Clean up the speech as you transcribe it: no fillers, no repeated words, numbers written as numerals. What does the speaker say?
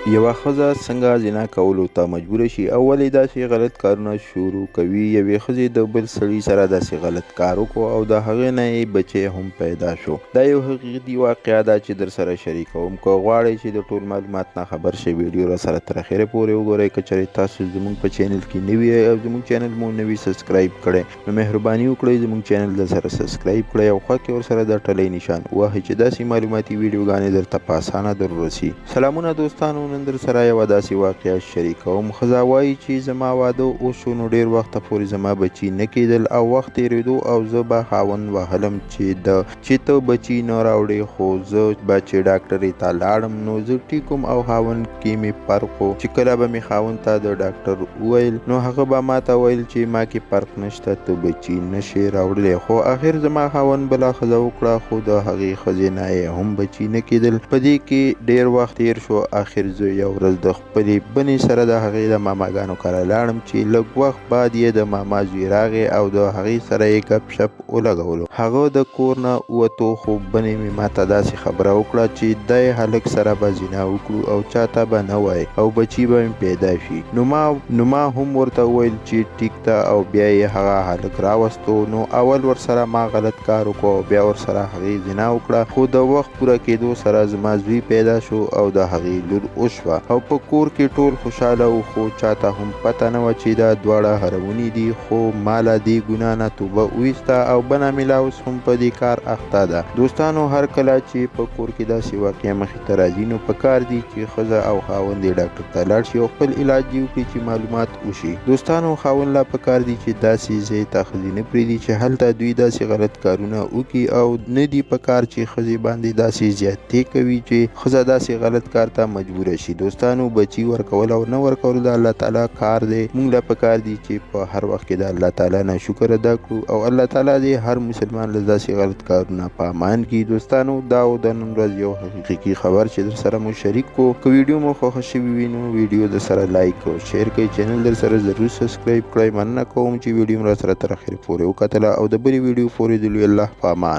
یوه ښځه څنګه زنا کولو ته مجبوره شي او ولې داسې غلط کارونه شروع کوي؟ یوې ښځې د بل سړي سره داسې غلط کار وکړو او د هغې نه یې بچی هم پیدا شو. دا یو حقیقتي واقعه ده چې درسره شریکوم. که غواړئ چې د ټول معلومات نه خبر شئ، ویډیو راسره تر اخره پورې وګورئ. که چېرې تاسو زموږ په چینل کې نوي یئ او زموږ چینل مو نوي سبسکرایب کړی، نو مهرباني وکړئ زموږ چینل در سره سبسکرایب کړئ او خوا کې ورسره د ټلۍ نشان ووهئ چې داسې معلوماتي ویډیوګانې درته په اسانه در ورسي. سلامونه دوستانو، نن در سره یوه داسې واقعه شریکوم. ښځه وایي چې زما واده وشو نو ډیر وخته پورې زما بچي نه کیدل او وخت تیریدو او زه به خاوند وهلم چې د چې ته بچي نه راوړې، خو زه به چې ډاکټرې ته لاړم نو زه ټیک وم او خاوند کې مې فرق و، چې کله به مې خاوند ته د ډاکټر وویل نو هغه به ماته ویل چې ما کې فرق نشته، ته بچي نشې راوړلی. خو اخر زما خاوند بله ښځه وکړه، خو د هغې ښځې نه یې هم بچي نه کېدل. په دې کې ډېر وخت تېر شو. اخر زه یو ورځ د خپلې بنې سره د هغې د ماماګانو کره لاړم چې لږ وخت بعد یې د ماما زوی راغی او د هغې سره یې ګپ شپ ولګولو. هغه د کور نه ووتو، خو بنې مې ماته داسې خبره وکړه چې دی هلک سره به زنا وکړو او چاته به نه وایې او بچي به مې پیدا شي. نو ما هم ورته وویل چې ټیک ده او بیا یې هغه هلک راوستو. نو اول ورسره ما غلط کار وکړو او بیا ورسره هغې زنا وکړه، خو د وخت پوره کېدو سره زما زوی پیدا شو او د هغې لور وشوه او په کور کې ټول خوشحاله وو، خو چاته هم پته نه وه چې دا دواړه هروني دي. خو ما له دې ګناه نه توبه وویسته او بنه مې لا اوس هم په دې کار اخته ده. دوستانو، هر کله چې په کور کې داسې واقعه مخې ته راځي نو په کار دي چې ښځه او خاوند یې ډاکټر ته لاړ شي او خپل علاج دې وکړي چې معلومات وشي. دوستانو، خاوند لا په کار دي چې داسې ځای ته ښځې نه پرېږدي چې هلته دوی داسې غلط کارونه وکړي، او نه دي په کار چې ښځې باندې داسې زیاتې کوي چې ښځه داسې غلط کار ته مجبوره شي. دوستانو، بچي ورکول او نه ورکول د الله تعالی کار دی. مونږ له پکار دي چې په هر وخت کې د الله تعالی نه شکر ادا کړو او الله تعالی دې هر مسلمان له داسې غلط کارونه په امان کړي. دوستانو، دا و د نن ورځ یو حقیقي خبر چې در سره مو شریک کو. که ویډیو مو خوښه شوې وي نو ویډیو در سره لایک او شیر کړئ، چینل در سره ضرور سبسکرایب کړئ. مننه کوم چې ویډیو مو راسره تر اخره پورې وکتله او د بلې ویډیو پورې د لوی الله په امان.